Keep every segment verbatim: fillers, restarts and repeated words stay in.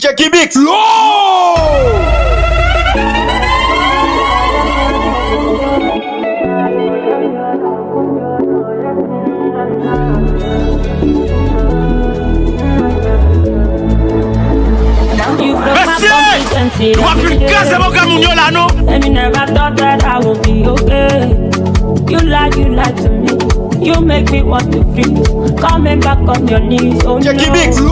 Checky Mix. Mesye! Nou ap fin kraze boka moun yo la, non? And you never thought that I would be okay. You lied, you lied to me. You make me want to flee. Coming back on your knees, oh Checky Mix. No.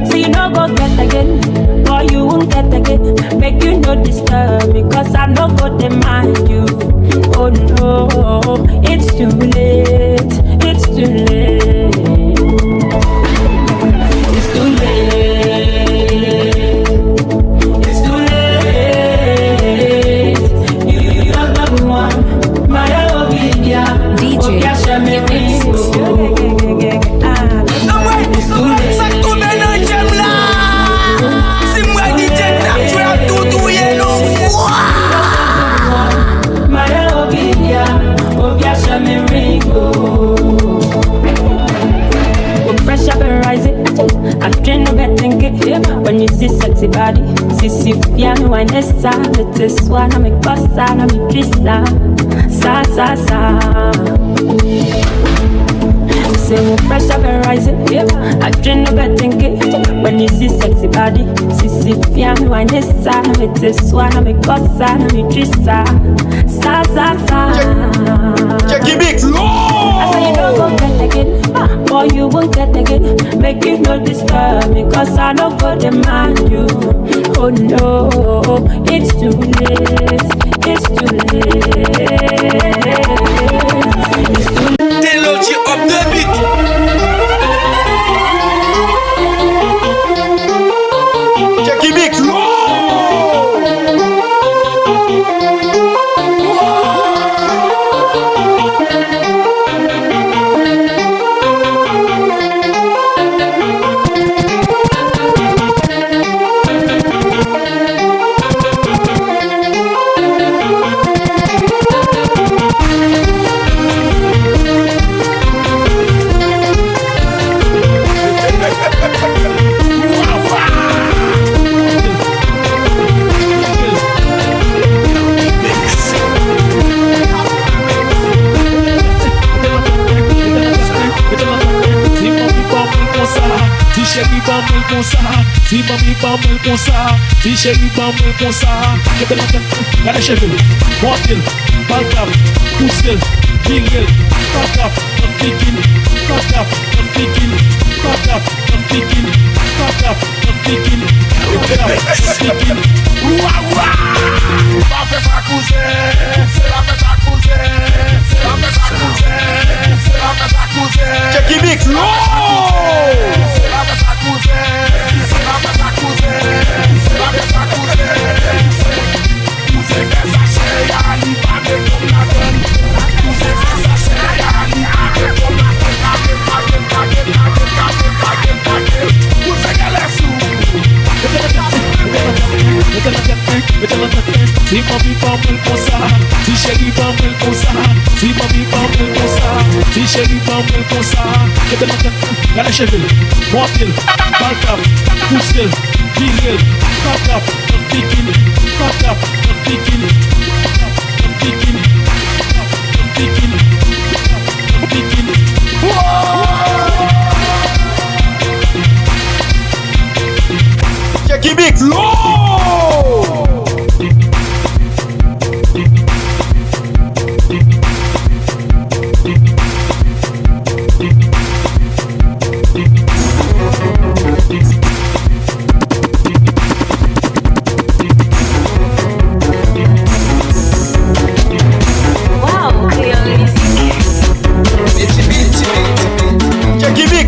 See, you no go get again, boy, you won't get again. Make you no disturb me, 'cause I no go dey mind you. Oh no, it's too late, it's too late. It's too late. It's too late. You, you, you are the one. Maya Obidia. D J Obidia Shami Ringo. It's too late. Sa k tonbe nan je m la. Si m wè D J k t ap jwe ap tou touye nou fwa. Maya Obidia, Obidia Shami Ringo. With pressure been rising, I drink no get thinking. When you see sexy body, sisi fia mi wine sa, mete swa na mi kosa, na mi trista, sa, sa, sa. Say with pressure been rising, I drink no get thinking. When you see sexy body, sisi fia mi wine sa, na mete swa na mi kosa, na mi trista, sa, sa, sa. Checky Mix. I say you no go get again, boy, you won't get again. Make you no disturb me, 'cause I no go dey mind you. Oh no, it's too late, it's too late, it's too late. Theology of the beat. Checky Mix. Ti cheri ban mwen l konsa, ti cheri ban mwen l konsa, ti cheri ban mwen l konsa. Gade cheve l, monte l, ba l tap, pouse l, vire l, tap tap, nan figi l, tap tap, nan figi l, tap tap, nan figi l, tap tap, nan figi l, tap tap, nan figi l. Wa, wa! Pa fè sa kouzen, se pa fè sa kouzen, se pa fè sa kouzen, se pa fè sa kouzen. Checky Mix. Mete nan tèt mwen, mete nan tèt mwen. Ti manmi ban mwen l konsa, ti cheri ban mwen l konsa, ti manmi ban mwen l konsa, ti cheri ban mwen l konsa. Mete nan tèt mwen, gade cheve l, monte l, ba l tap, pouse l, vire l, tap tap, nan figi l, tap tap, nan figi l, tap tap, nan figi l, tap tap, nan figi l, tap tap, nan figi l. Checky Mix. Wow, Creole Music. Checky Mix.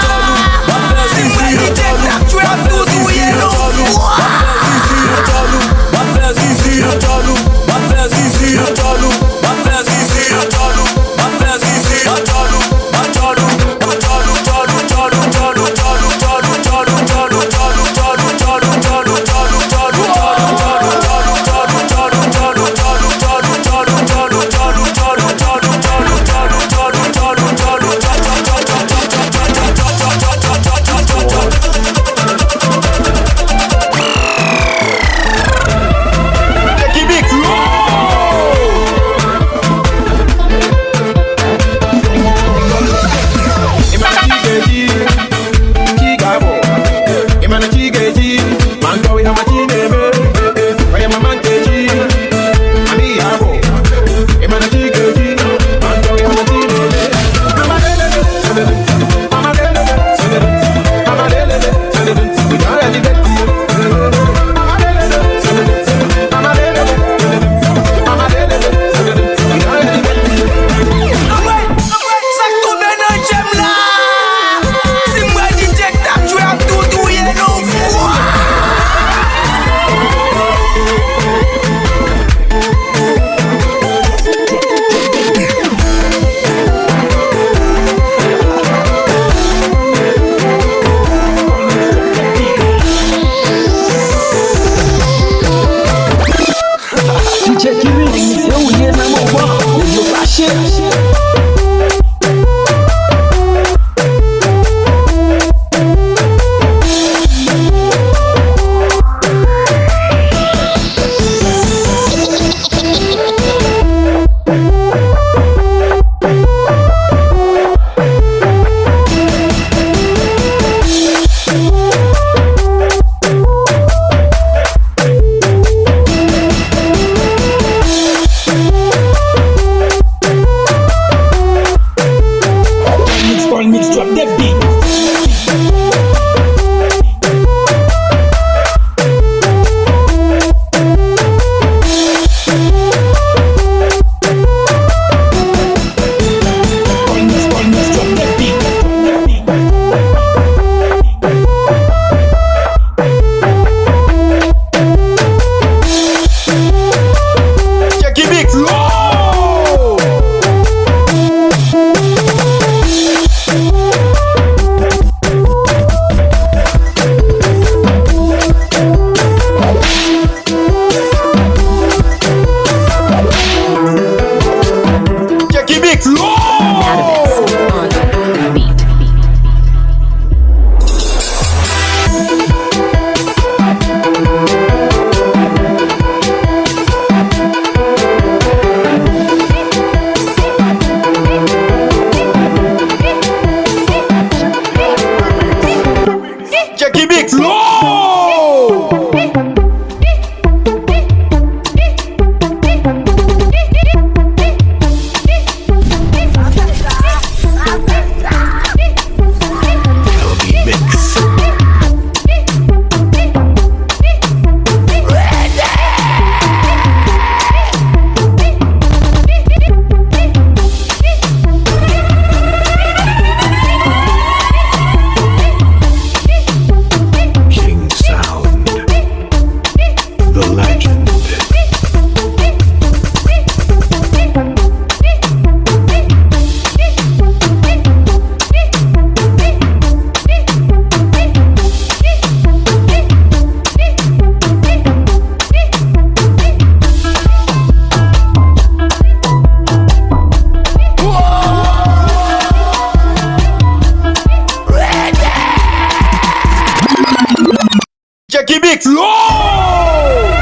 Jackie Bix. Yo!